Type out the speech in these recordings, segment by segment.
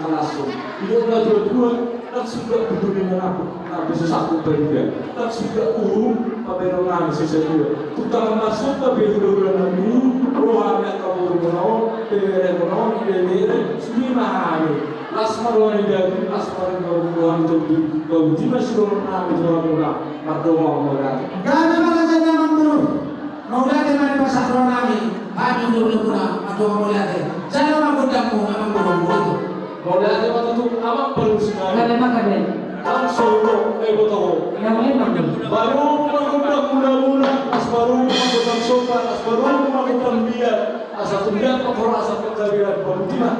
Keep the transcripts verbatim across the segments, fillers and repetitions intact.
Langsung. Ido na dua-dua, langsung gak butuh dengan apa. Tapi susah pun pergi dia. Langsung gak uhum, paberon nami susah dia. Tukang masuk, tapi udah-udah nami, rohani angka boru mono, bebere mono, bebere, sini mah. Las maroni daging, las maroni rohani tobi, bau di masih rohani tulang-tulang, mardonga mauliate. Gana maraja nyaman buruk. Mauliate ma di pasahat roha nami, hami hulahula muna, mandok mauliate. Jalo ma gondangmu, amang boru. Mauliate ma tutu, amang parusi nami. Kare ma kare. Langsung ro, eh, boto ho. Yang lain ma gondang. Baru ma gondang muna-muna, as baru ma gondang sopa, as baru ma gondang biar. Asa tundian ma hora, asa pengkawinan, pamutima.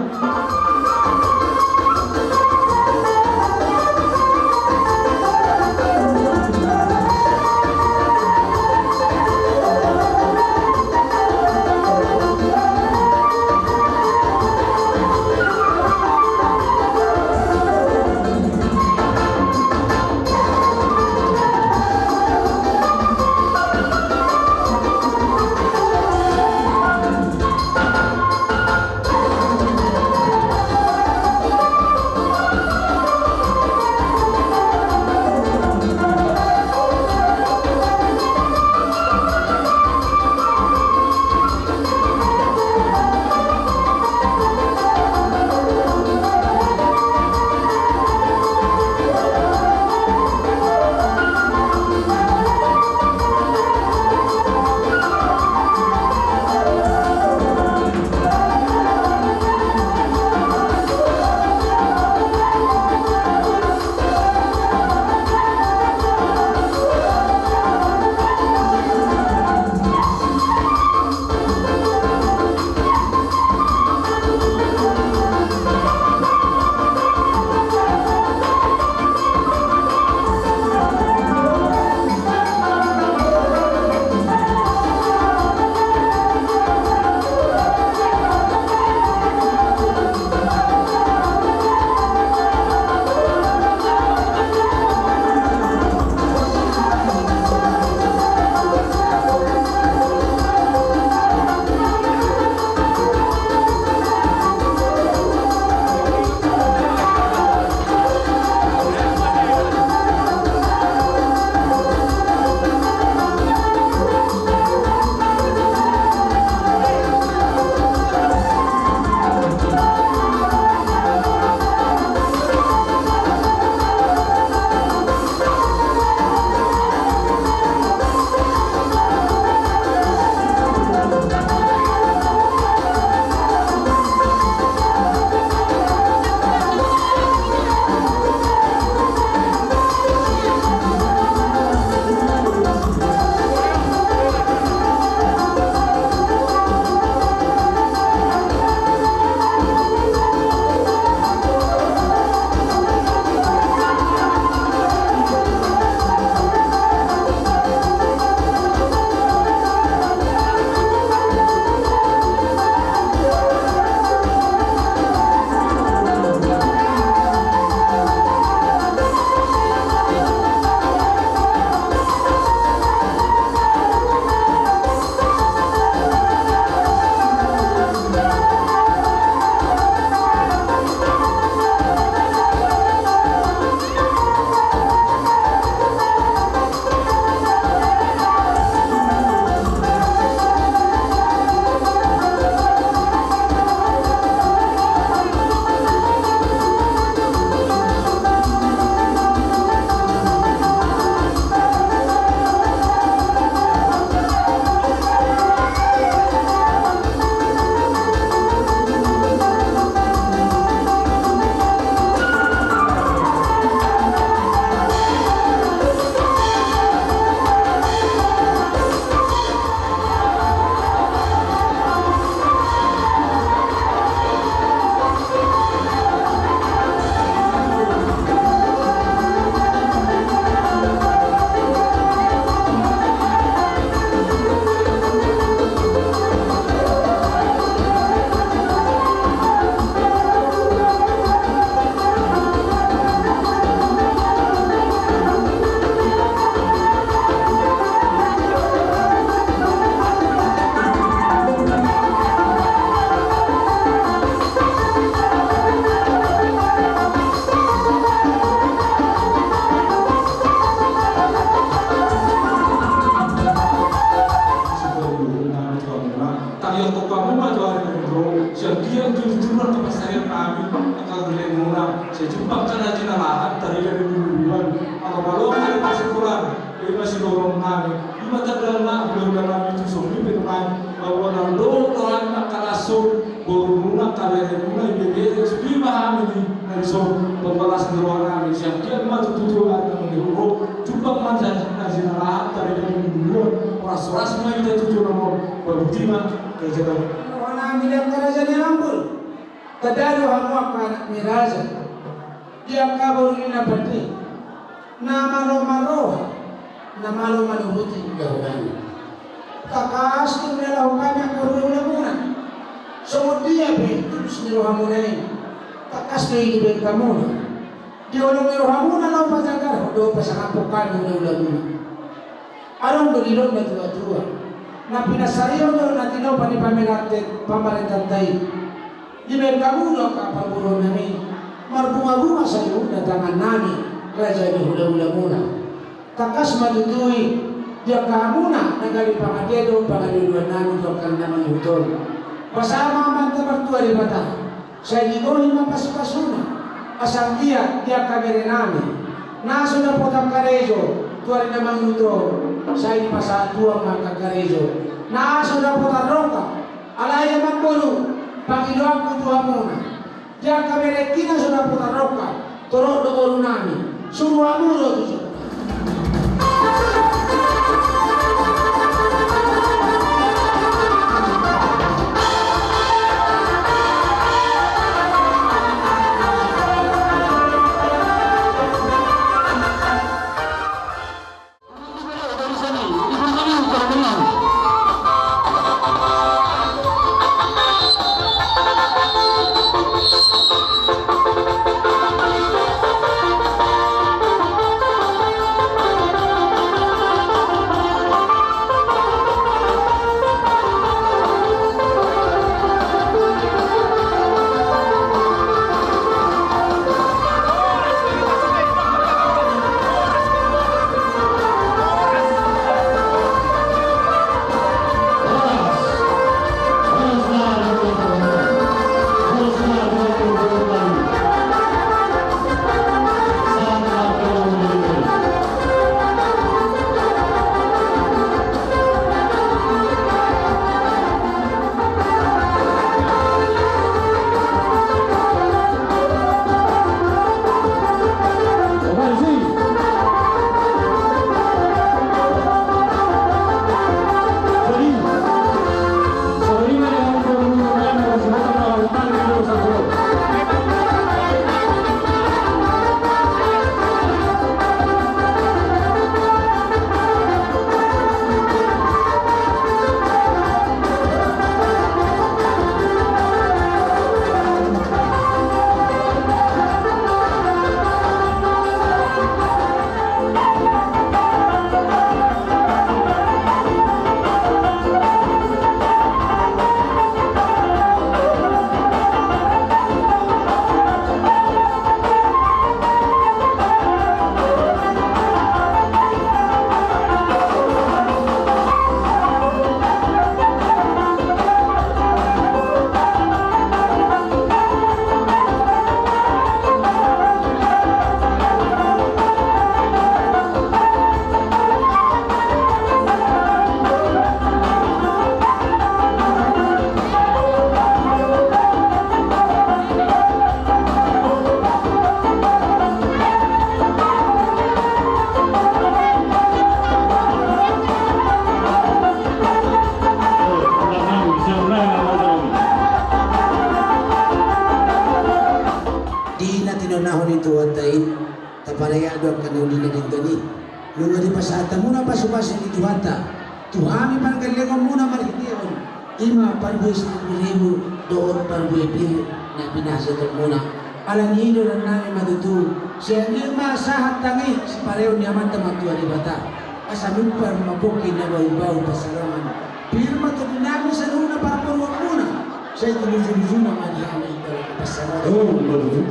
Ia tongkamu ma tu ari na ro, sian dia jujur na pasahian nami, angka gellengmuna, sai jumpang angka na jinalahan, tarida di buluan, angka malo angka di pasikolan, ima sidorong nami, ima tanda na hulahula nami tu songon i pe nami, bahwa nang dohot rohana angka laso, borumuna, angka beremuna, ibebere, sude ma hami di na dison, pambalas ni roha nami, sian dia ma tutu tu ari na ro, jumpang ma angka na jinalahan, tarida di buluan, horas-horas ma hita tutu na ro, Roha nami di angka raja ni ambul. Tanda do hamu angka anak ni raja. Di angka boru ni na pande. Na malo marroha. Na malo manuruti hahurang. Tangkas do nilehon hami angka hulahula muna. Songon dia pe tulus ni roha muna i. Tangkas do i dibahen hamu. Di holong ni roha muna laho pajagar dohot pasangaphon hami hulahula muna. Adong do didok na tua-tua. Na pinansarion do na tinopa ni pamarenta, pamarentanta i. Dibahen hamu do angka parboruon nami. Marbunga-bunga saluhutna tangan nami. Raja ni hulahula muna. Tangkas ma tutu i. Di angka hamuna na gabe pangadean dohot pangadean nami tu angka na mangihut on. Basa ma amanta martua Debata. Sai dibohi ma pasu-pasuna, asa anggiat di angka bere nami. Na so dapotan karejo, tu ari na mangihut on, sai dipasahat Tuhan ma angka karejo. Na so dapotan rongkap, alai amangboru, pangidoanku tu hamuna. Di angka bere na so dapotan rongkap, torop do boru nami. Suru hamu do tu Di na tinonahon ni Tuhanta i, tapareak do angka na uli na denggan i. Nunga dipasahat hamuna pasu-pasu ni Tuhanta tu hami panggallengonmuna marhitehon i ma parbue saribu-ribu dohot parbue pir na pinasahatonmuna. Alani i do nami ma tutu, sai anggiat ma sahat tangi sipareon ni Amanta Martua Debata. Asa mimpar ma pongki na bau-bau pansalongan. Pir ma tondi nami saluhutna parboruonmuna. Sai tu luju-lujuna ma di hami dalam pansalongan. Oh, betul.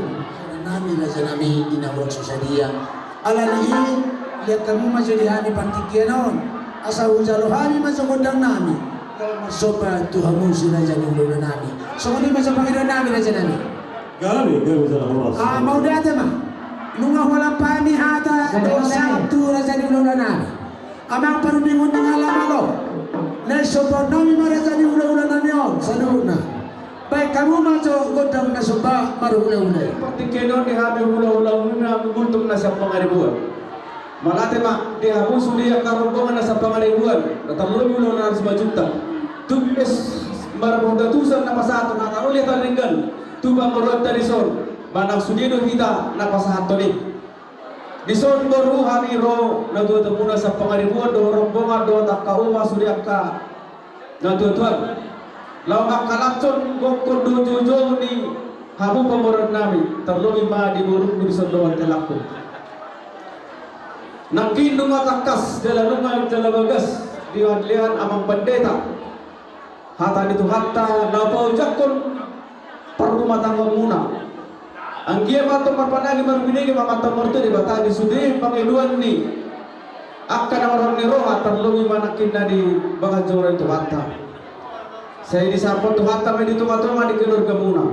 Nami raja nami di na hurang so sadia. Alani i, liat hamu ma jo di hami partingkian on. Asa hujalo hami ma jo gondang nami. Marsomba tu hamu si raja ni hulahula nami. Songon i ma sian pangidoan nami, raja nami. Gabe, gabe, jala horas. Ah, mauliate ma. Nunga hualap hami hata dohot sahat tu raja ni hulahula nami. Amang parundingon ni halak malo. Naeng sombaon nami ma raja ni hulahula nami on saluhutna. Baen hamu ma jo gondang na somba marhulahula i. Partingkian on di hami hulahula muna, gultom na sian Pangaribuan. Mauliate ma di hamu sude angka rombongan na sian Pangaribuan, na tarlobi hulahula na Simanjuntak. Tung es marhundatusan na pasahathon hata na uli hata na denggan tu pamoruonta dison, manang sude do hita na pasahathon i. Dison boru hami ro natuatuamuna sian Pangaribuan dohot rombongan dohot angka omak sude angka natuatuam. Laho mangkalashon gokhon dohot joujou ni hamu pamoruon nami, tarlobi ma di borungku dison dohot helangku. Nangkin nunga tangkas jala nunga jala bagas dilehon amang pandita hata ni Tuhanta na paojakhon parrumatanggaonmuna. Anggiat ma tong marpanagi marbinege ma amanta martua Debata di sude pangidoan ni angka na marhon ni roha, tarlobi ma nangkin na di bagas joro ni Tuhanta. Sai disamot Tuhanta ma i di tongatonga ni keluargamuna.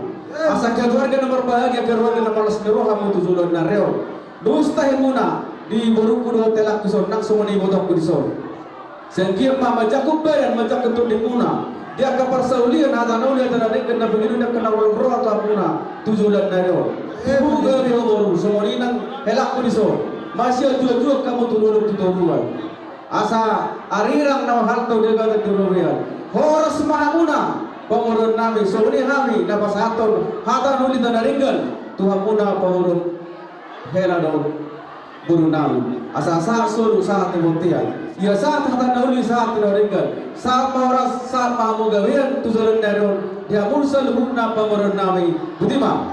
Asa keluarga na marbahagia, keluarga na malas ni roha hamu tu joloan ni ari on. Dos tahimuna di borungku dohot helangku dison, nang songon i ibotongku dison. Sai anggiat ma manjangkon badan, manjangkon tondimuna di angka parsaulian, hata na uli hata na denggan na pangidoan ni angka na marhon roha tu hamuna tu joloan ni ari on. Tubu gabe ho boru, songon i nang helangku dison. Masiajuajuan hamu tu dolok tu toruan. Asa arirang na mahalto di hata di robean. Horas ma hamuna pamoruon nami, songon i hami na pasahathon hata na uli hata na denggan tu hamuna pamoruon hela dohot boru nami. Asa sahat solu sahat tu bontean. Ia sahat hata na uli sahat tu na denggan. Sahat ma horas, sahat ma hamu gabean tu joloan ni ari on. Di hamu saluhutna pamoruon nami. Botima.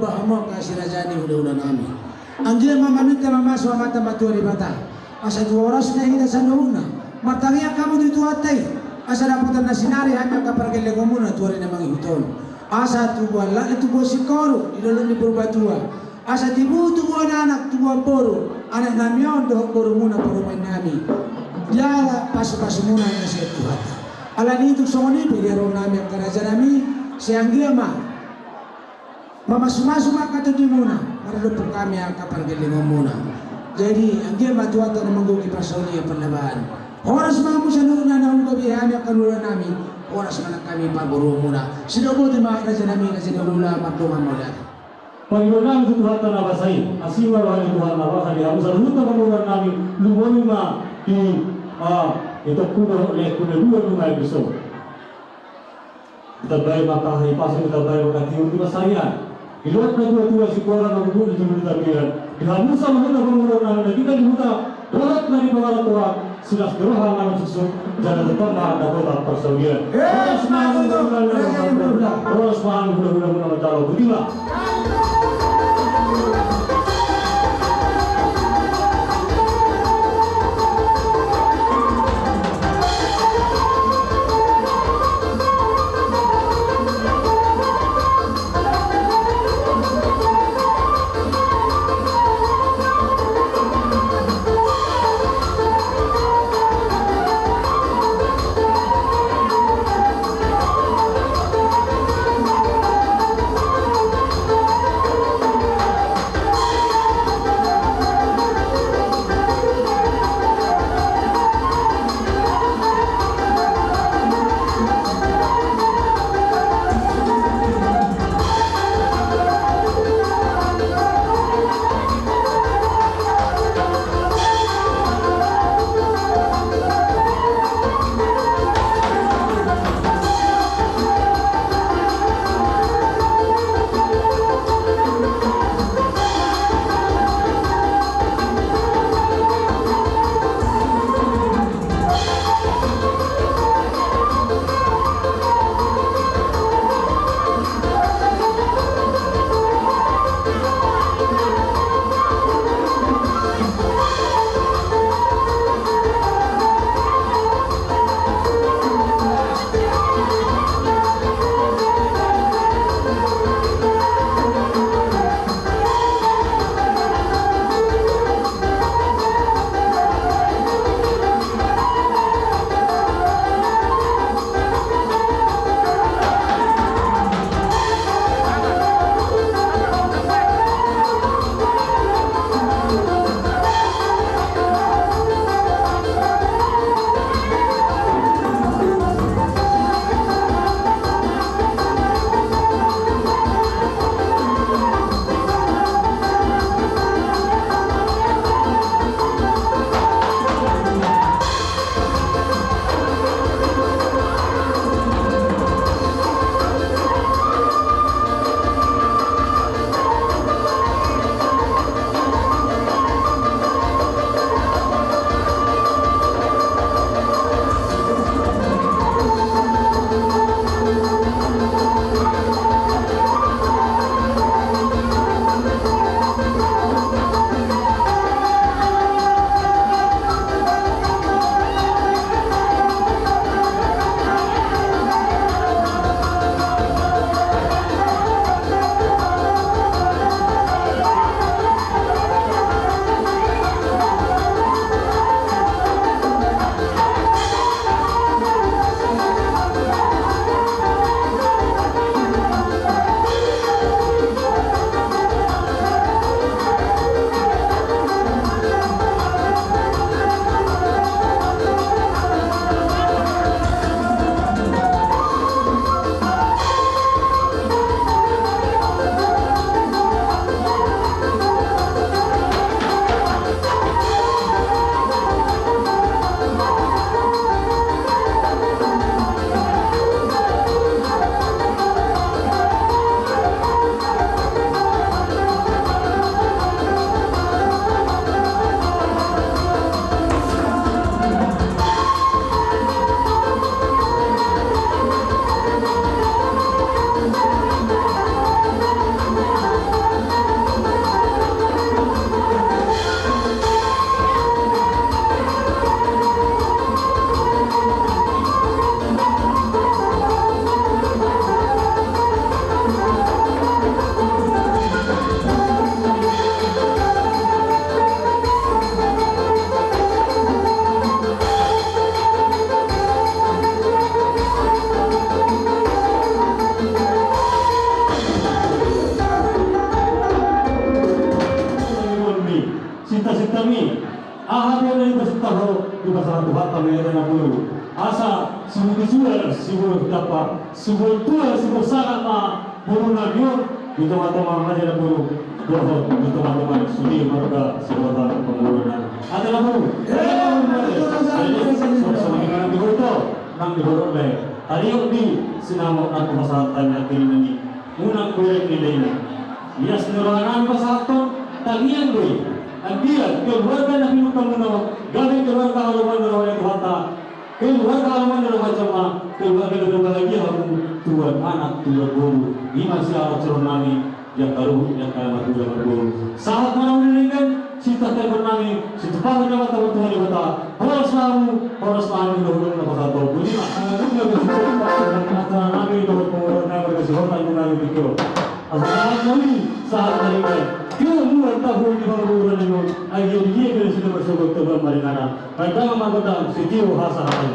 Hamu angka si raja ni hulahula nami. Anggiat ma maminta mamasu Amanta Martua Debata, asa tu horas na hita saluhutna martangiang hamu tu Tuhanta i, asa dapotan na sinari hami angka pargellengonmuna tu ari na mangihut on. Asa tubuan laklek tubuan singkoru di dolok ni Purbatua. Asa tibu tubuan anak tubuan boru, anak nami on dohot borumuna parumaen nami. Jala pasupasumuna na sian Tuhanta. Alani i tung songon i pe di haroronami angka raja nami, sai anggiat ma mamasumasu ma angka tondimuna, maradophon hami angka pargellengonmuna. Jadi anggiat ma Tuhanta na manggohi parsaulian pardamaian. Horas ma hamu saluhutna na umgabe hami angka hulahula nami, horas ma nang hami parboruonmuna. Sidok boti ma raja nami, raja ni hulahula, mardongan mauliate. Pangidoan nami tu Tuhanta na basa i, asi ma roha ni Tuhan na basa di hamu saluhutna parboruon nami, lumobi ma di, ah, itongku dohot lehonku na dua nunga i biso. Ditambai ma angka hahipason, ditambai ma angka tiur di pansarian. Di luat na tuatua, Sikuaran, Ombun, di Julu, di Tapian. Di hamu saluhutna parboruon nami na tinggal di huta dohot na di pangarantoan, silas ni roha manang suksuk, jala tetap ma dapotan parsaulian. Eh, horas ma hamu hulahula, horas ma hamu hulahula, hulahula manjalo. Boti ma. Hami, aha pe na dipasinta ho, dipasahat Tuhanta ma i, amang boru. Asa siboan tulang, siboan dapot, siboan tulang, siboan sangap ma boru nami on, di tongatonga, amang boru. Dohot di tongatonga sude marga Sihorta Pamoruon. Ate, amang boru. Jadi, sama-sama di mana di Horto, nang di Horto be. Tadi di sinamot nang pasahat hami, akhirna ni. Unang bereng ni leleng. Ia sinura nami pasahathon, tangiang do i. Anggiat keluarga na pinungka muna on, gabe keluarga na lomo ni roha ni Tuhanta. Keluarga na lomo ni roha ni Tuhanta, keluarga na berbahagia hamu, tuan anak, tuan boru. I ma siamat suruon nami, di angka ruhut, di angka marhula marboru. Sahat ma na uli lenggan, sitangkasna nami, situpa ni Debata, Tuhan Debata, horas ma hamu, horas ma hami, dohot na pasahathon. Boti ma, hami na bersyukur, atas nami, dohot pengurus nami, bersyukur, nami, nami, bersyukur. Asa sahat ma uli, sahat ma lenggan. Kio muan tahu di pengurus nami, agia dia bersyukur, bersyukur, tebar maringanan. Kata ma gondang, sitio hasa hasa.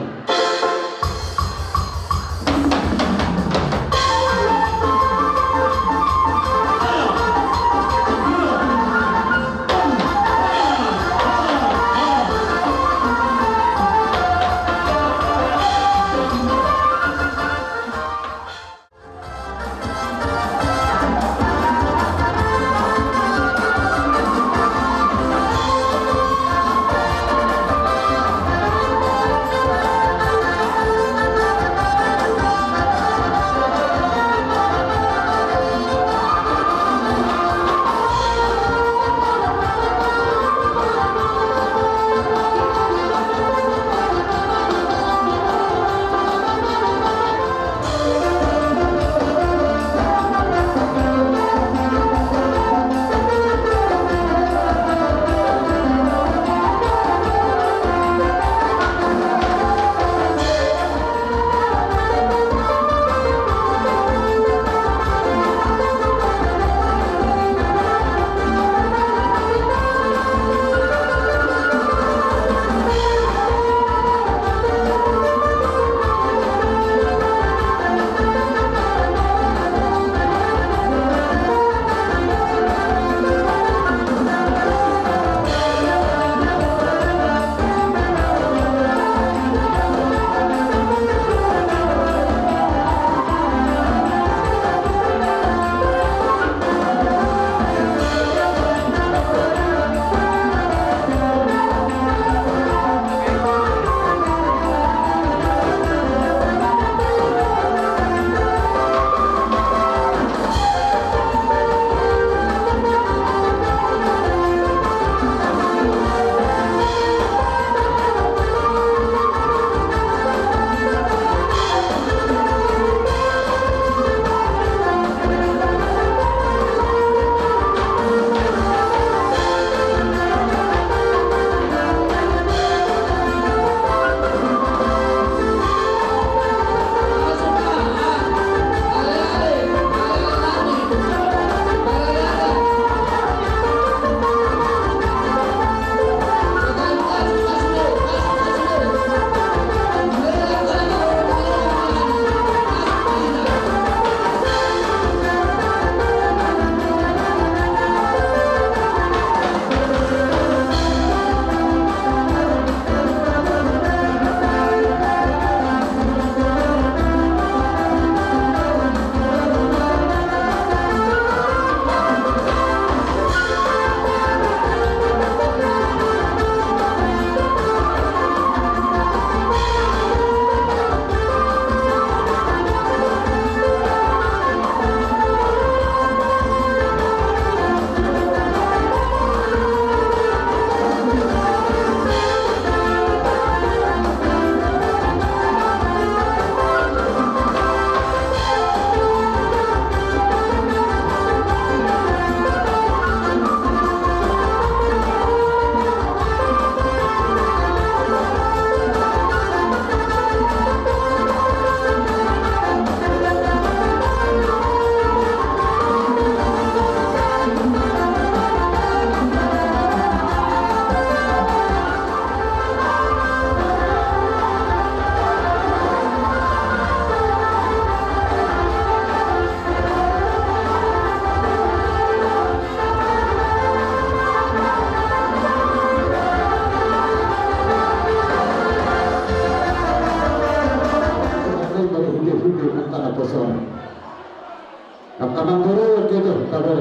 Amang boru, oke tu, kabar.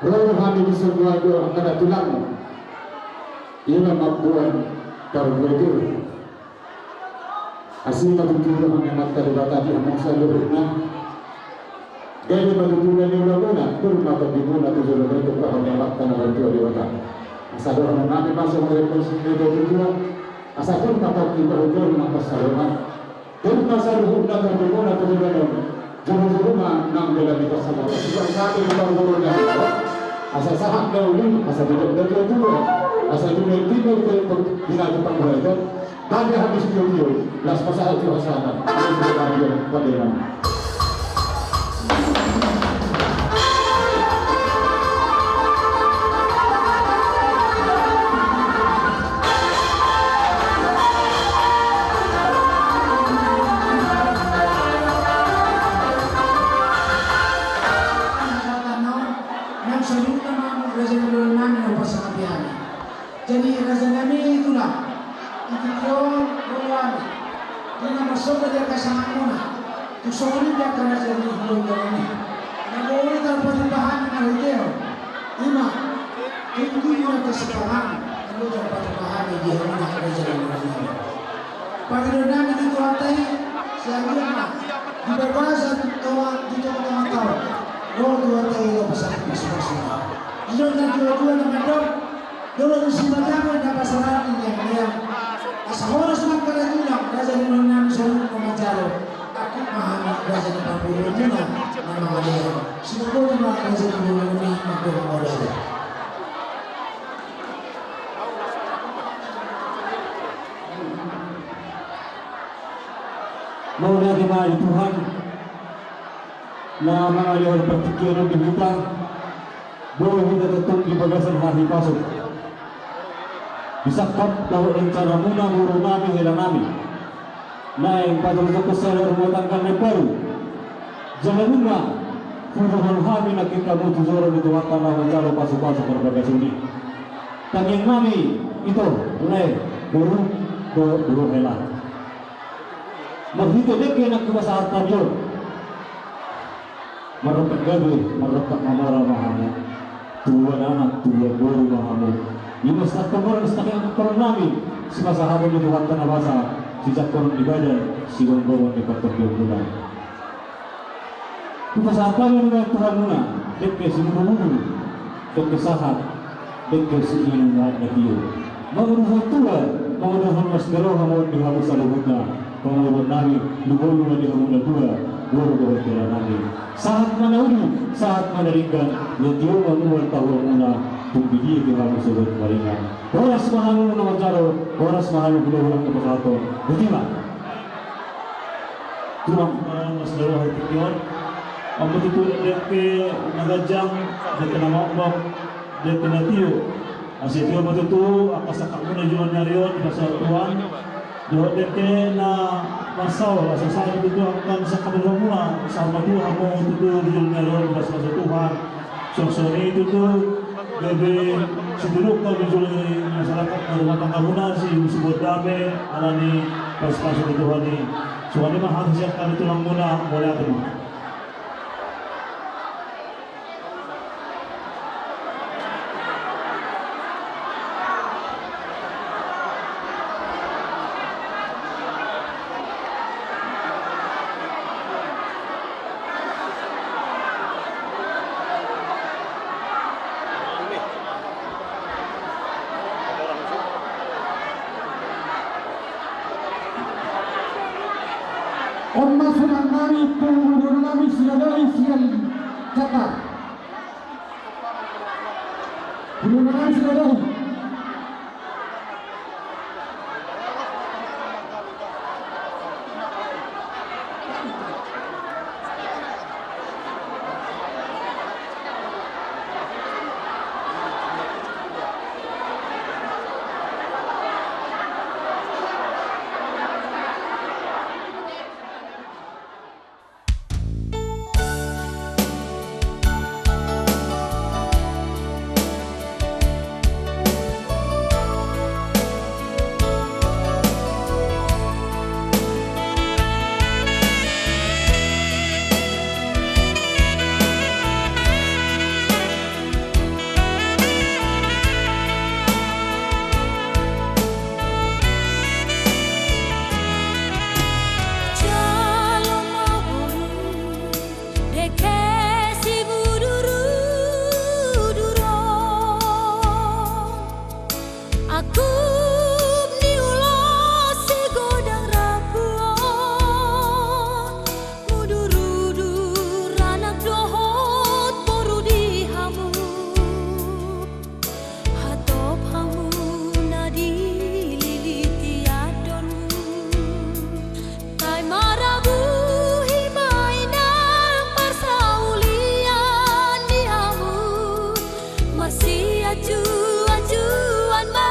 Ro hami di semua dua angka tulang. Ima mamboan parboru. Asi ma tutu roha ni Amanta Debata di hamu saluhutna. Gabe ma tutu na niulamuna, turma tondimuna tu joloan on, tumpahon ni Amanta na martua Debata. Asa dohonon nami ma songon na nidok ni natuatua. Asa turma tondimuna tu joloan on, turma saluhutna tondimuna tu joloan on. Jolo-jolo ma nang dalan ni pasalamon. Suang sate di parboruon nami. Asa sahat na uli, asa didok natuatua. Asa tulen-tulen di na tu panggoeton. Tanda habis tio-tio, las pasahat tu hasana, habis tio-tio, pandai nami. Nang saluhutna ma raja ni joloan on nang pasahat hami. Jadi raja nami tulang, di tingki on ro hami, di na marsogot di angka sangapmuna, tung songon i di angka raja ni hulahula nami. Na boi tarpatupa hami marhitehon, ima, tingki ni angka sipanganon, na boi tarpatupa hami di hamuna raja ni hulahula nami. Pangidoan nami di Tuhanta i, sai anggiat ma di bagasan tonga, di tonga-tonga taon, ro Tuhanta i laho pasahat pasupasu. Didok natuatua na mandok, dolok ni Sibata ma na pasaran ni leangleang. Asa horas ma angka na tulang, raja ni joloan on nang saluhutna manjalo. Angkup ma hami raja ni parboruonmuna na mangalean. Siboto ma raja ni joloan on nang mandok modal. Mauliate ma di Tuhan na mangalehon partingkian on di hita. Boi hita tongtong di bagasan hahipason. Disangkap dohot rencanamuna boru nami hela nami. Naeng patorjokhon sada rumah tangga na imbaru. Jala nunga hudokhon hami nangkin hamu tu joro ni Tuhanta na manjalo pasupasu parbagason i. Tangiang nami ito, lae, boru, do, boru hela. Marhite dengke na hupasahat hami on. Marrongkap gabe, marrongkap mamora ma hamu. Tubuan anak, tubuan boru ma hamu. Ima sitangianghon, sitangianghon nami, sipasahaton ni Tuhanta na basa, sijangkonon ni badan, sigomgoman ni partondionmuna. Hupasahat hami nunga tu hamuna, dengke simudurudur, dengke sahat, dengke siinum aek na tio. Manguruhon tua, manguruhon las ni roha ma on di hamu saluhutna. Pangidoan nami, lumobi ma di hamu na tua, boru dohot hela nami. Sahat ma na uli, sahat ma na denggan, na tio ma mual tahuamuna, tung di dia pe hamu sogot maringan. Horas ma hamu na manjalo, horas ma hamu hulahula na pasahathon. Boti ma. Tulang, eh, las ni roha di tingki on. Amang tutu dengke na ganjang, dengke na mambok, dengke na tio. Asa tio ma tutu angka sangkapmuna di joloan ni ari on, di pasahat Tuhan. Dohot dengke na mansai, asa sahat ma tutu angka sangkap ni rohamuna, sahat ma tutu hamu tutu di joloan ni ari on, di pasahat Tuhan. Songon i tutu, gabe situduk ma di jolo ni masyarakat, rumah tanggamuna, si, siboan dame, alani pasupasu ni Tuhan i. Songon i ma hata sian hami tulangmuna, mauliate ma. On ma surat nami tu hulahula nami Sidadahi sian Jakarta. Hulahula nami Sidadahi. Angkup ni ulos sigodang rambu on, mudur-udur anak dohot boru di hamu. Hatop hamu na dililiti andormu. Sai marabuhi ma inang parsaulian di hamu. Masianjuanjuan ma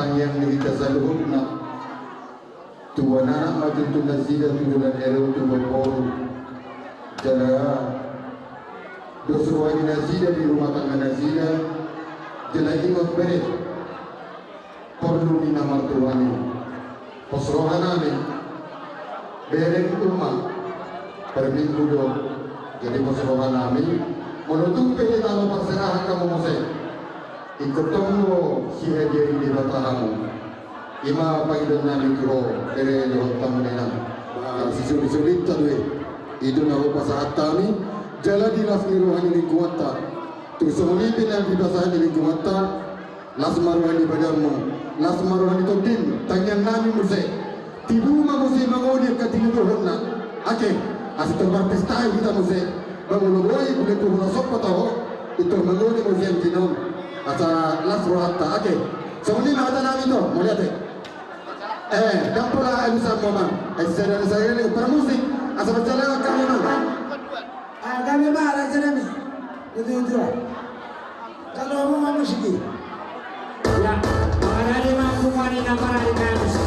Tangiang ni hita saluhutna. Tu anak ma tutu nasida tu dalan ni ari on tu boru. Jala dos roha ni nasida di rumah tangga nasida. Jala ingot bere. Porlu ni na martua i. Pos roha nami. Bereng uma. Perminggu do. Jadi pos roha nami. Molo tung pe di tano parserahan hamu muse. Ingkon tong do sihadiari Debata hamu. Ima pangidoan nami tu ho, bere dohot hamu na inang. Sisuli-sulinta do i. I do na hupasahat hami. Jala di las ni roha ni lingkungonta. Tung songon i pe na dipasahat ni lingkungonta. Las ma roha ni badanmu, las ma roha ni tondim, tangiang nami muse. Tibu ma muse mangoli angka tinituhonna. Ake, asa tor marpesta hita muse. Ba molo boi, bule tu hula sompa taho, i tor mangoli muse angginon. Asa las rohanta, ake. Songon i ma hata nami to, mauliate. Eh, dang pola alusan mo ma. Eh, sada sada ni para musik, asa berjalan angka mo ma. Ah, gabe ma, raja nami. Itu, itu. Kalau mau musik. Ya, parade ma punguan i na parade na musik.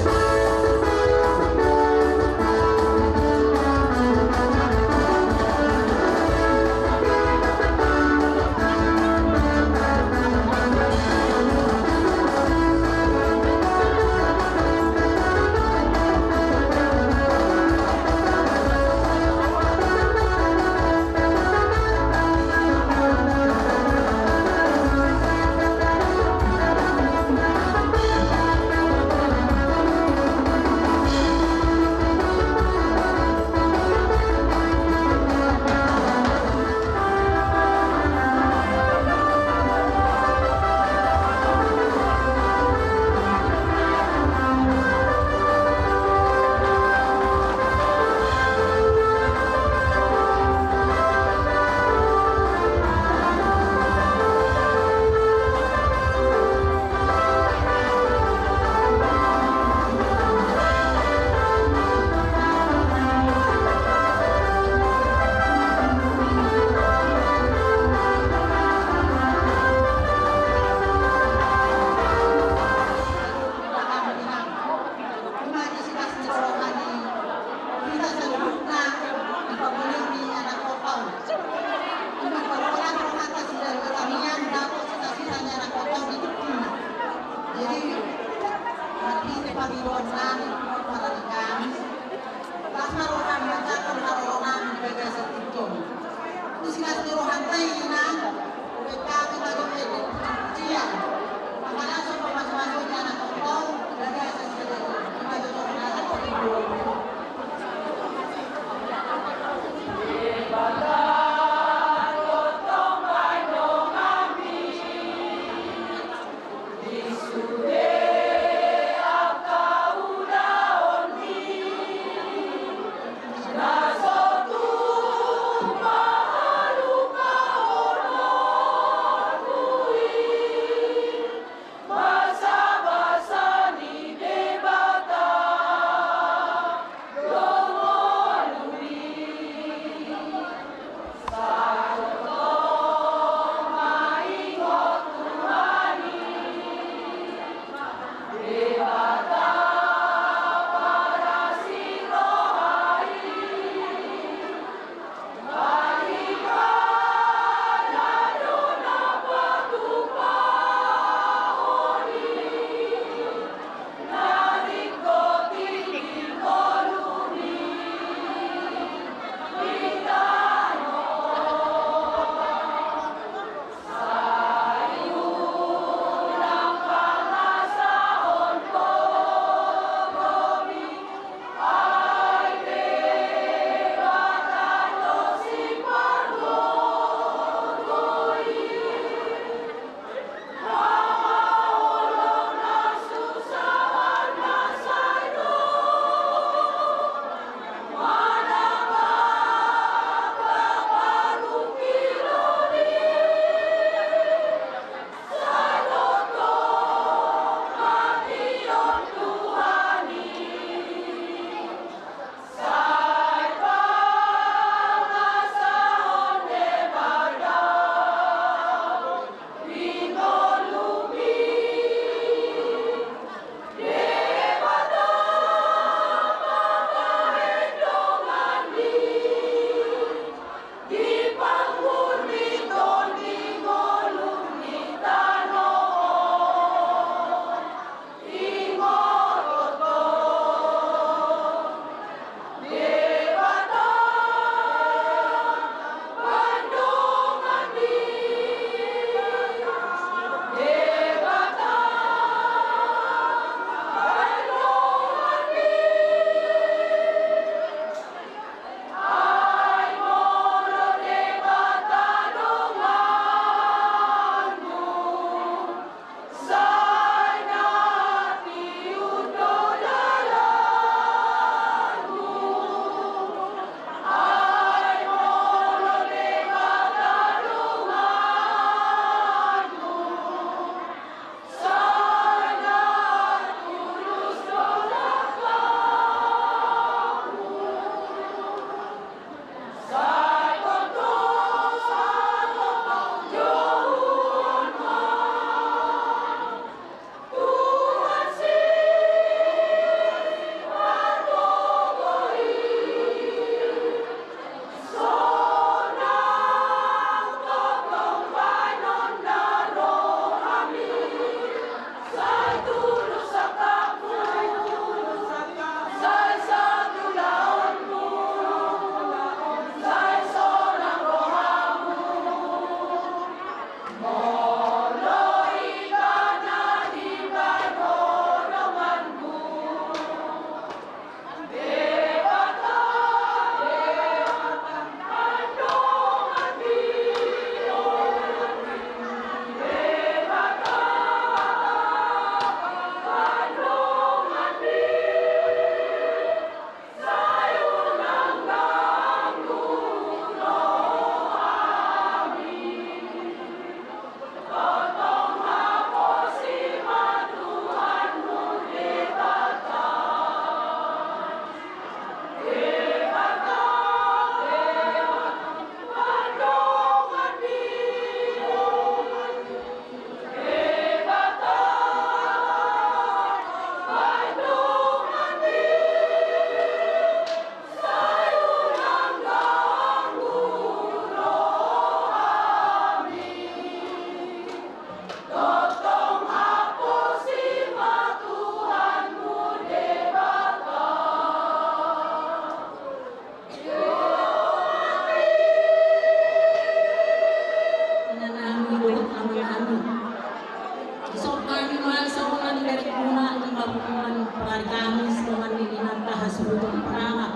Kami songon i inanta hasuhuton paranak.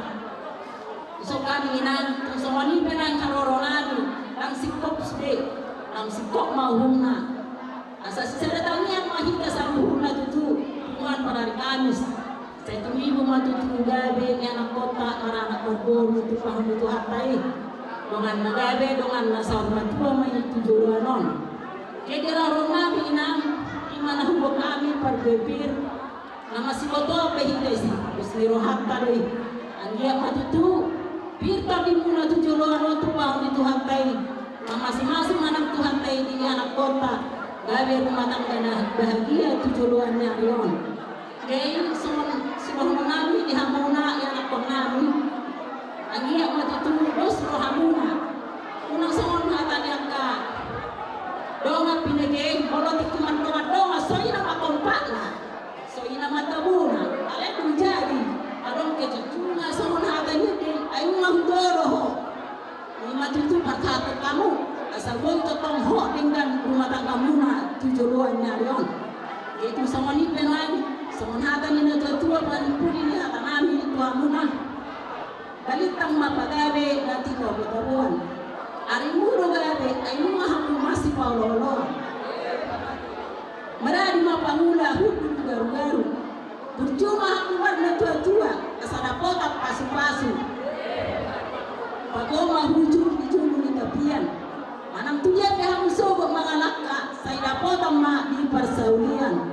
Isok kami inang, tung songon i pe nang haroro nami, ndang singkop sude, ndang singkop ma uhumna. Asa sisada tangiang ma hita saluhutna tutu, punguan parari Kamis. Sai tumibu ma tutu gabe ni anak kota, anak marboru, tumpahon ni Tuhanta i. Dongan na gabe, dongan na saur matua ma i tu joloan on. Jadi haroro nami inang, i ma na huboan hami parbue pir. Na masibotohon pe hita i, dos ni rohanta do i. Anggiat ma tutu pir tondimuna tu joloan on tumpahon ni Tuhanta i. Mamasumasu ma nang Tuhanta i di anak kota, gabe rumah tangga na bahagia tu joloan ni ari on. Jadi songon sidohonon nami di hamuna i anakkon nami. Anggiat ma tutu dos rohamuna. Unang songon hata ni angka dongan binege, molo tingki mardongan-dongan, so i nama kompakna. So i nama tabona, alai dung jadi adong kecacungan songon hata ni ende, ai nunga hujolo ho. I ma tutu parhata hamu, asa boi tongtong hot denggan rumah tanggamuna tu joloan ni ari on. Jadi songon i pe nang, songon hata ni natuatua, pudi-pudi ni hata nami tu hamuna. Balintang ma pagabe na tinobotaboan. Arimu do gabe, ai nunga hamu masipaolooloan. Maradi ma pangula hundul tu garugaru. Burju ma hamu marnatuatua, asa dapotan pasupasu. Pagogo ma hujur di julu ni tapian. Manang tu dia pe hamu sogot mangalangka, sai dapotan ma di parsaulian.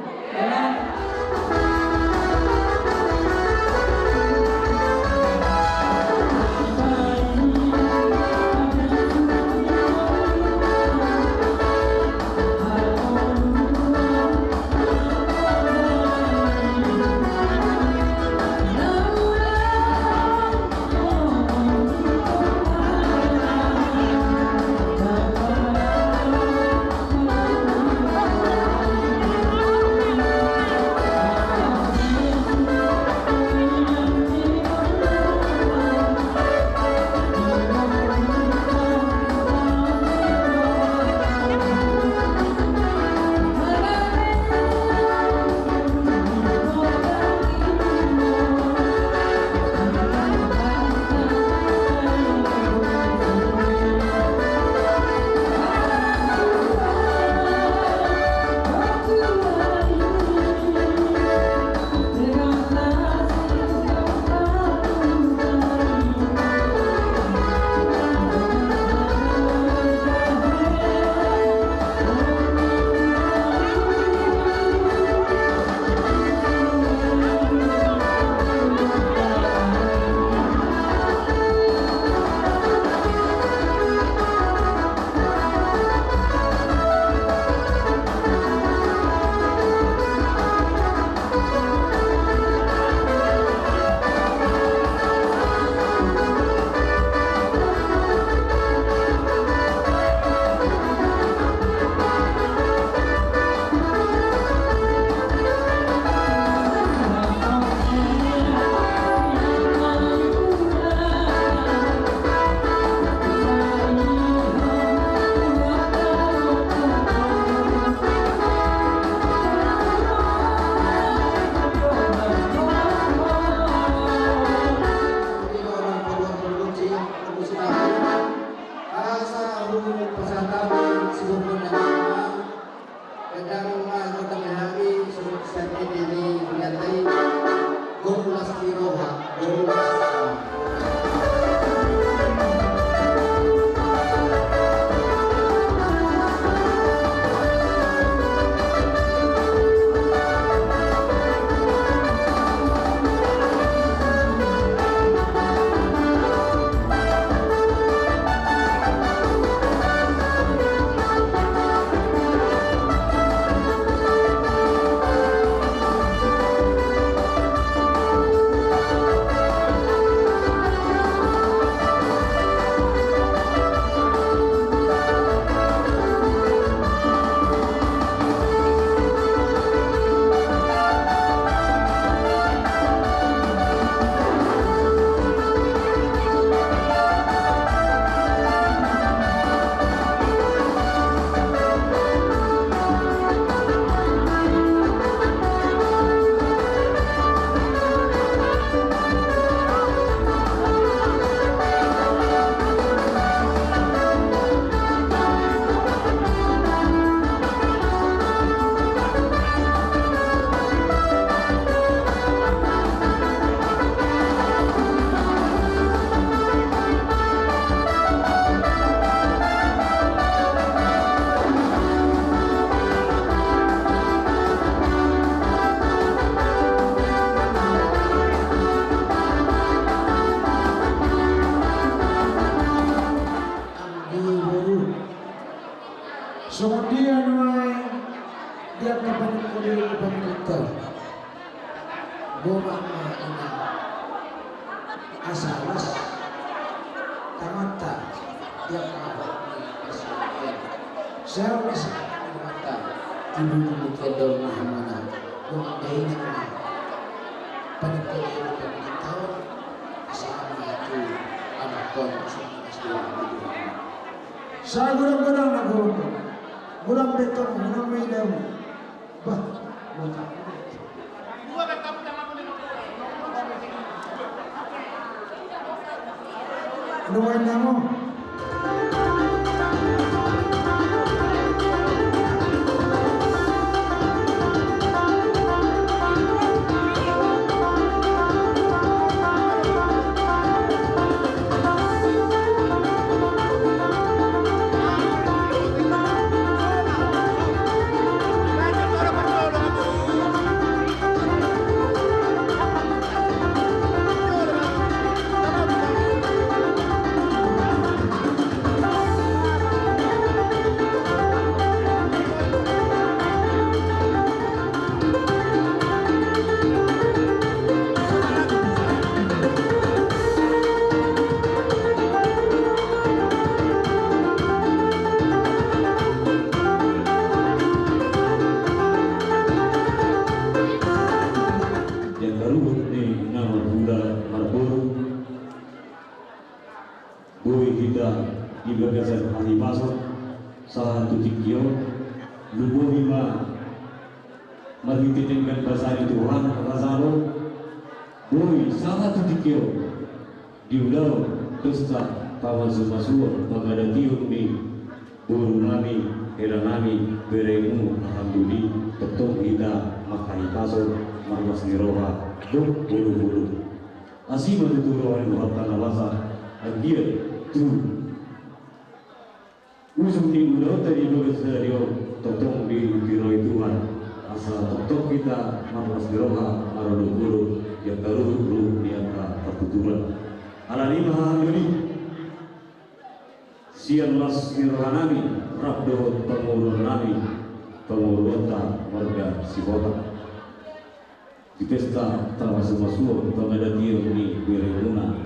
Songon dia nuaeng di angka panungkun ni pangkita. Bomak ma inang. Asa las tamanta di angka panungkun. Asa las tamanta. Tibu-tibu tiada rumah mana. Bomak ma inang. Panungkun ni pangkita. Asa ma tu anak kau. Sagodang-godang na gogo. Godang betong, godang meidam. Bah, godang. Lu main namo. Di angka ruhut ni na marhula marboru, boi hita di bagasan hahipason sahat tu tingki on. Lumobi ma marhite denggan basa ni Tuhan, raja on, boi sahat tu tingki on diulahon pesta pamasumasuon pangadation ni boru nami, hela nami, beremu Hahanduli. Tongtong hita manghahipason marlas ni roha dohot boru-boru. Asi ma tutu roha ni Tuhanta na basa, anggiat tu ujung ni ulaonta di bagas sadari on tongtong diihuti roha ni Tuhan, asa tongtong hita marlas ni roha marolopolop di angka ruhut-ruhut ni angka partuturan. Alani i ma Hahanduli, sian las ni roha nami rap dohot pangurupion nami, pangurupion ta marga Sihotang, di pesta pamasumasuon pangadation ni beremuna,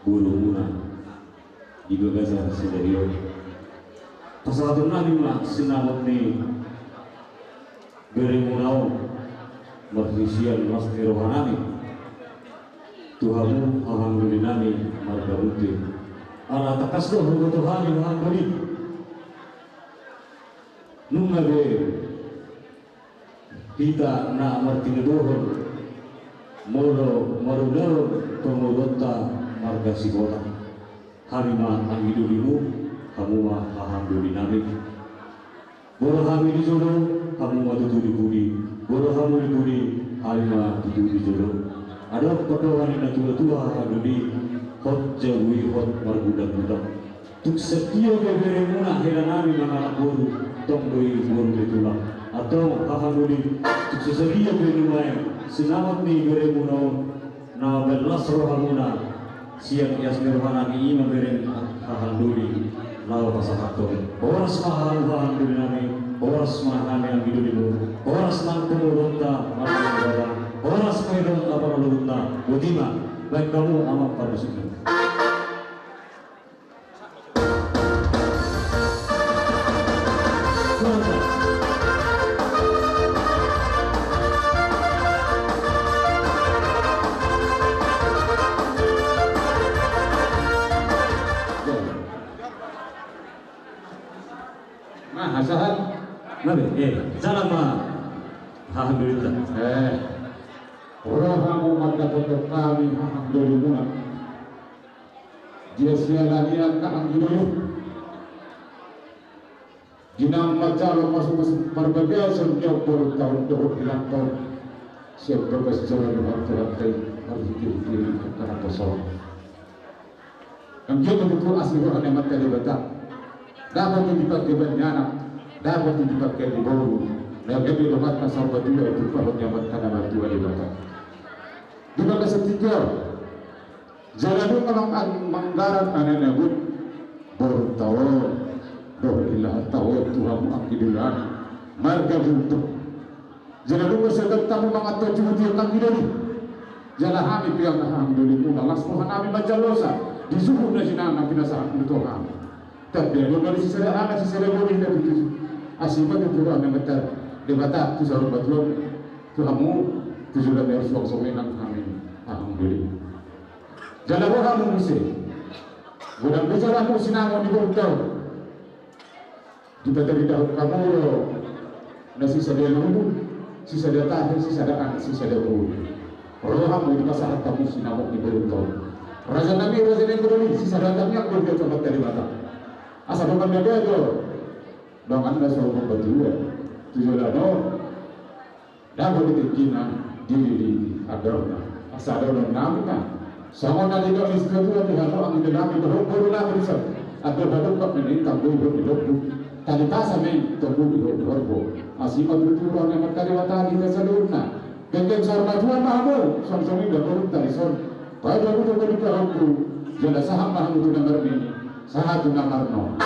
borumuna di bagasan sadari on. Pasahaton nami ma sinamot ni beremuna on marhite sian las ni roha nami tu hamu Hahanduli nami marga Munte. Ala tangkas do huboto hami Hahanduli, nunga be hita na martinodohon molo marulaon pangolonta marga Sihotang. Hami ma anggi dolimu, hamu ma haha doli nami. Molo hami di jolo, hamu ma tutu di pudi. Molo hamu di pudi, hami ma tutu di jolo. Adong pandohan ni natuatua haha doli, hot jabu i hot margudangudang. Tung sadia be beremuna hela nami mangalap boru, tong do i boru ni tulang. Antong haha doli, tung so sadia be nuaeng sinamot ni beremuna on, na mambahen las rohamuna sian ias ni roha nami, i ma bereng haha doli, laho pasahathon. Horas ma hamu haha doli nami, horas ma hami anggi dolimu, horas ma pangolonta marga Sihotang, horas ma i dohot apala luhutna. Boti ma, bahen hamu amang parmusik. Nah, sahat. Nah, eh, salam, Pak. Alhamdulillah. Eh, rohamu mandapothon hami haha dolimuna. Dia siala ni angka anggi doli. Di na manjalo pasupasu parbagason ni omborunta on dohot helanta on. Sian bagas jala ni Tuhanta i, marhitehite i angka na poso. Anggiat ma tutu asi roha ni Amanta Debata. Dapot i di panggabean ni anak, dapot i di panggabean ni boru. Na gabe donganna saur matua, tumpahon ni Amanta na martua Debata. Di bagasan tingki on. Jala dung adong manggarar anakna, borunta on dohot helahanta on, Anggi Doli, marga Gultom. Jala dung sahat hamu mangantusi hita anggi doli. Jala hami pe angka anggi doli muna, las roha nami manjalosa di suhut na sinanga pinasahat ni Tuhan. Tapi adong do sisada anak sisada boru hita tutu. Asi ma tutu roha ni Amanta Debata tu saur matua tu hamu tu joloan ni ari suang songon i nang hami anggi doli. Jala roha hamu muse. Godang do jala hamu sinamot ni boru. Dipataridahon hamu do na sisada lulu, sisada tahe, sisada anak, sisada boru. Roha hamu dipasahat hamu sinamot ni boru. Raja nami, raja nami boru, sisada tangiang boru di Amanta Debata. Asa dongan na gabe do dongan na so matua tu joloan on. Dapot di tingkina di, di, di andorna. Asa dohonon nami ma songon na nidok ni situatua di hamu anggi nami dohot boru nami dison. Andor hadungkap ma i tanggo i dohot di lombu. Tali pasa ma i tonggo i dohot di horbo. Asi ma tutu roha ni Amanta Debata di hita saluhutna. Genggen saur matua ma hamu songon songon i do boru tali son. Baru aku tonggo di pahompu. Jala sahat ma hamu tu na marnini. Sahat tu na marnono.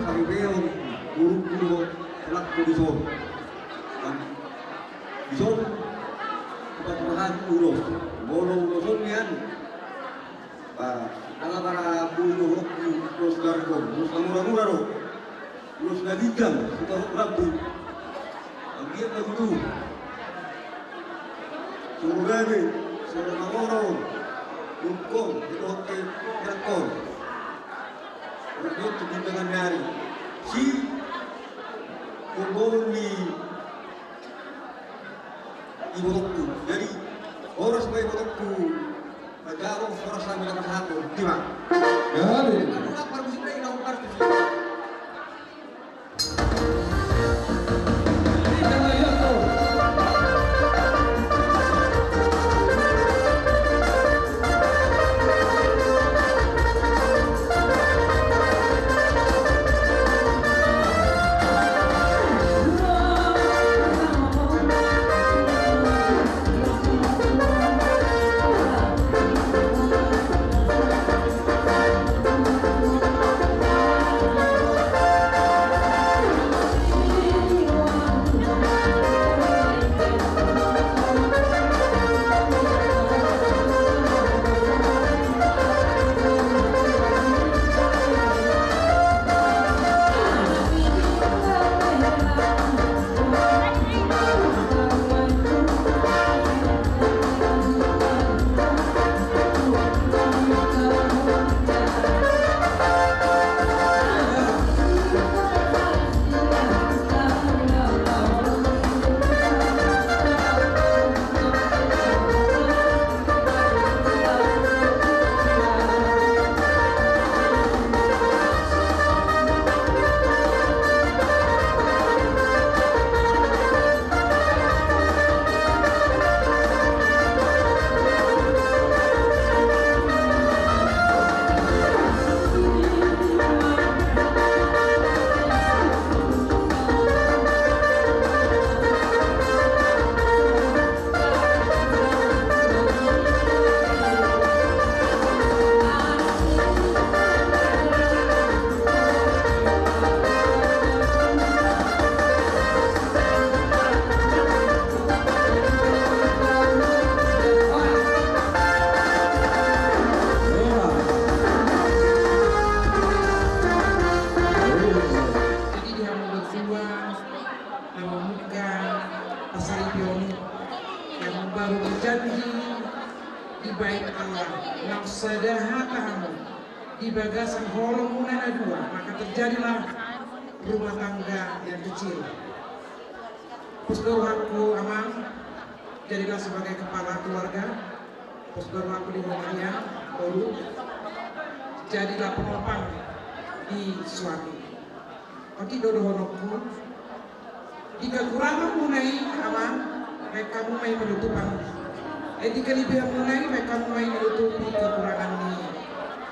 Saripeon, uruk dulu, telak dulu, son. Kan? Dison, tempat bahan ulos. Molo ulos on nian. Ba, ala bara bulu ulos garkon, ulos na mura-mura do. Ulos na ginjang, sitaruh rambu. Anggiat na tutu. Suru gabe, suru na moro. Lungkon, itu oke, garkon. Berikut di tangan hari. Si, kumpul di ibotongku. Jadi, horas ma ibotongku. Raja Agung, horas ma ibotongku. Terima. Jadi. Aku lapar musik lagi, lapar musik. Baru berjanji dibahen Allah, naung sada hata hamu di bagasan holong muna na dua, maka terjadilah rumah tangga yang kecil. Pos do rohangku, Amang, jadilah sebagai kepala keluarga. Pos do rohangku di rumah Maria, Boru, jadilah penopang di suami. Otik do dohononku. Di kekurangan muna i, Amang, bahen hamu ma i manutupan. Eh, di kelebihan muna i, bahen hamu ma i manutupi kekurangan ni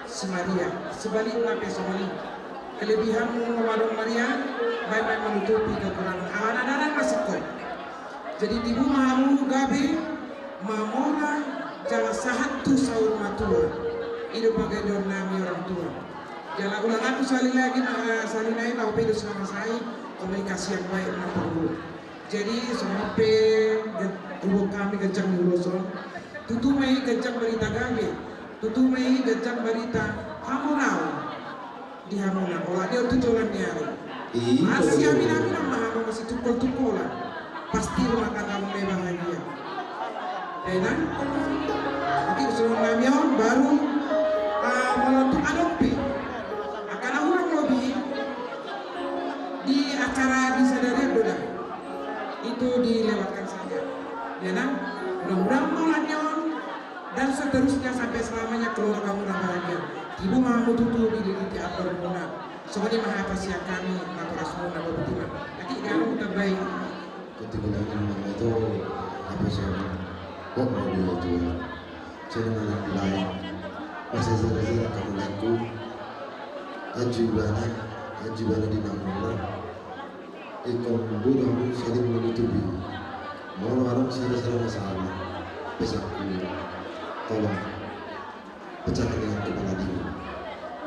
si Maria. Sebalikna pe songon i. Kelebihanmu molo adong Maria, bahen ma i manutupi kekurangan. Alana dalan ma singkop. Jadi tibu ma hamu gabe mamora jala sahat tu saur matua. I do panggabean nami orang tua. Jala ulang atu sahali lagi, na sahali nai laho pe do sama sai komunikasi yang baik na perlu. Jadi songon pe, huboan hami ganjang ni ulos on. Tutu ma i ganjang barita gabe. Tutu ma i ganjang barita hamoraon di hamuna, olat ni on tu joloan ni ari. Masiaminaminan ma hamu, masitungkoltungkolan. Pasti rumah tanggamuna i bahagia. Enak. Oke, songon nami on baru, ah, molo tung adong pe angka na hurang lobi di acara di sadari on do da. Itu dilewatkan saja. Enak. Mudah-mudahan molo olat ni on dan seterusnya sampai selamanya keluargamuna bahagia. Tibu ma hamu tutu dililiti andormuna. Songon i ma hata sian hami, natorasmuna Boru Timang. Jadi, jangan lupa baik. Ketika lagi memang itu, apa sih, kok mau dia itu ya? Saya dengan yang lain. Masa zara-zara kamu laku. Aji bana, aji bana di namanya. Ingkon do hamu saling menutupi. Molo adong sada-sada masalah, pesanku, tolong pecahkan dengan kepala dingin.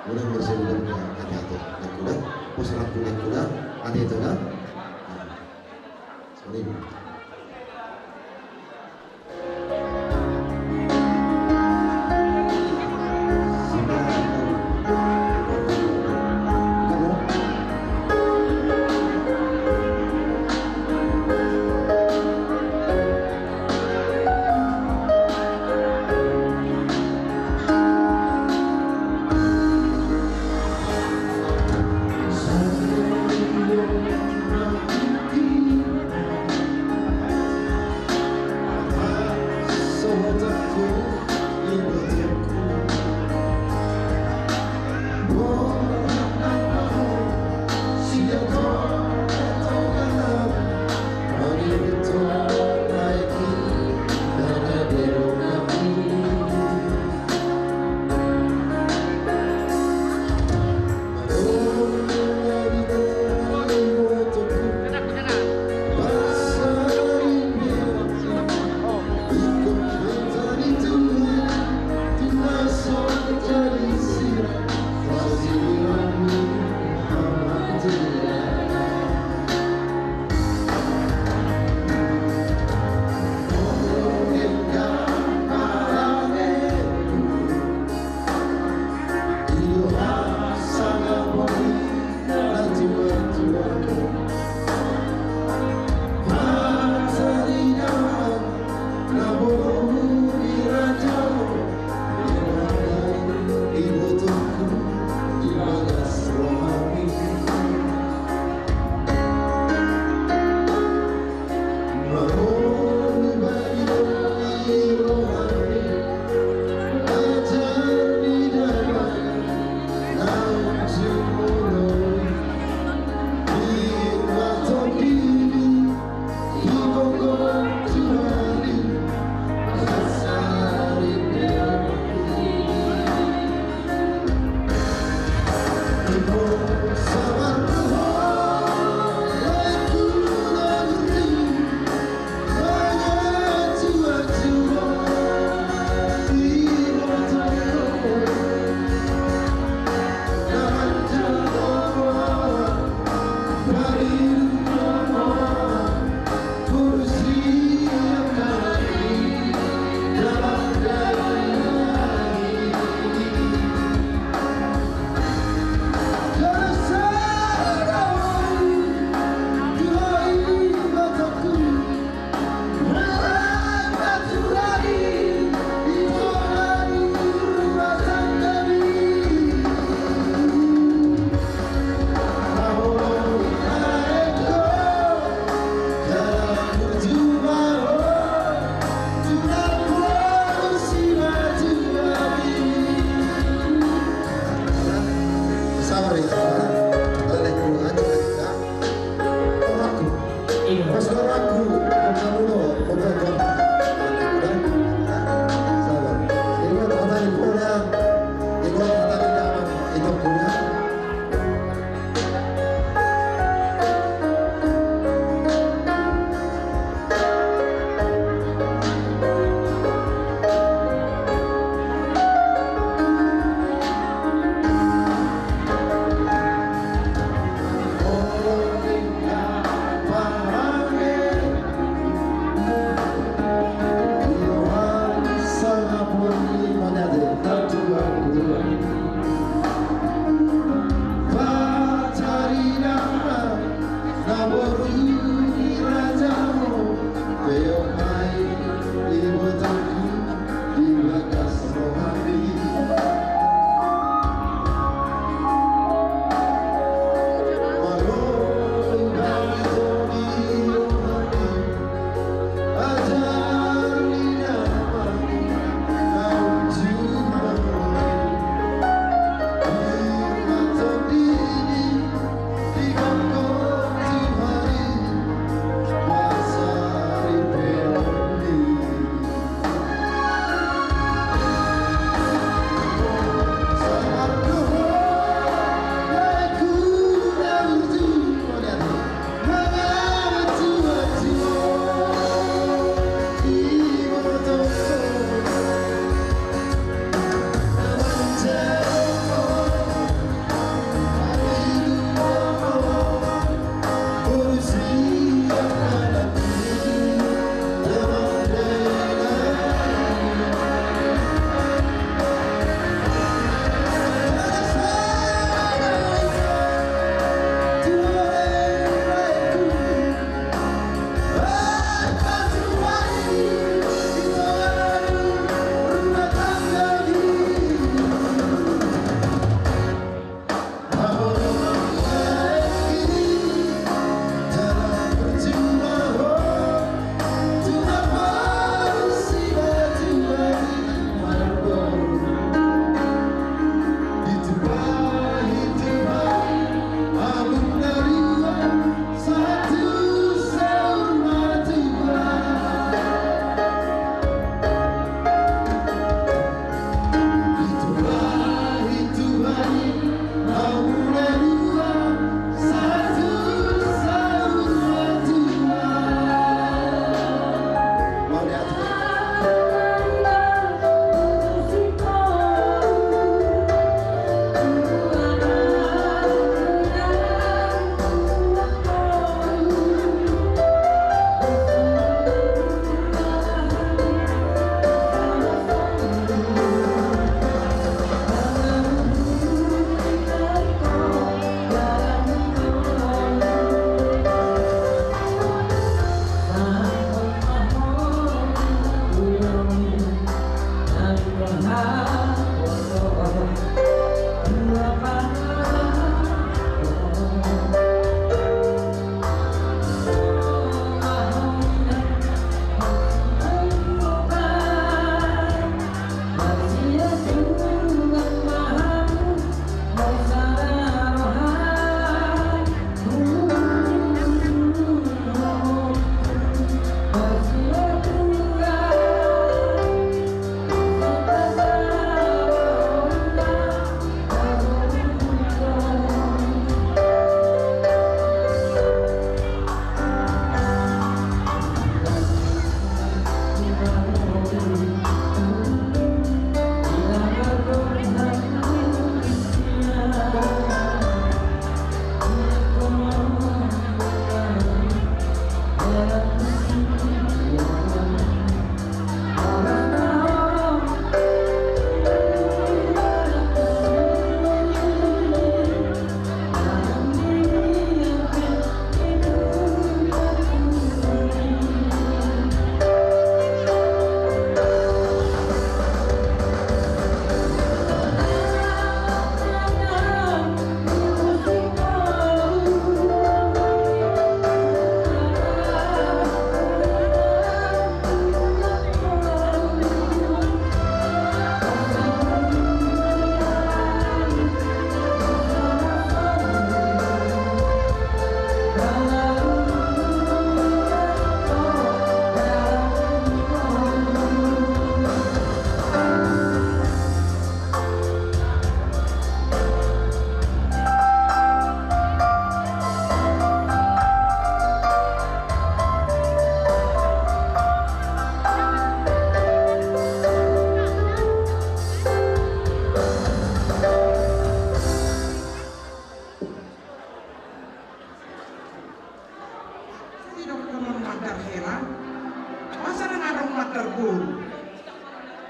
Molo bersebut dengan hati-hati, laku da, pos laku, laku da, hati-hati da. Nah, sorry.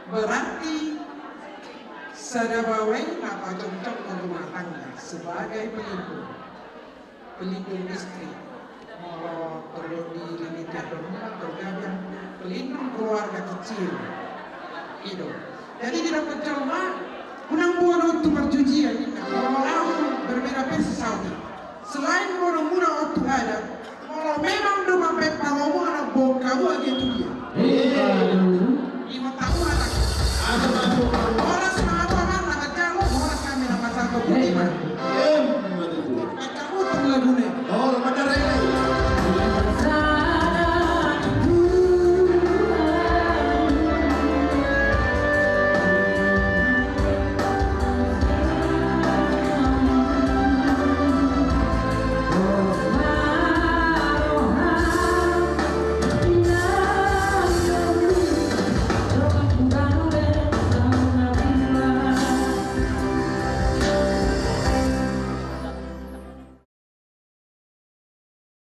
Berarti sada baoa i na pajongjong rumah tangga sebagai pelindung, pelindung istri. Molo perlu di limiti, perlu gabe pelindung keluarga kecil. I do. Jadi didok jolma, unang boha untu marjujian, ninna. Molo ahu berbeda versi saut i. Selain molo muna untu adat, molo memang do mambaen pangomoan, boha hamu age tu dia. Ima tahu anak. Ada masuk.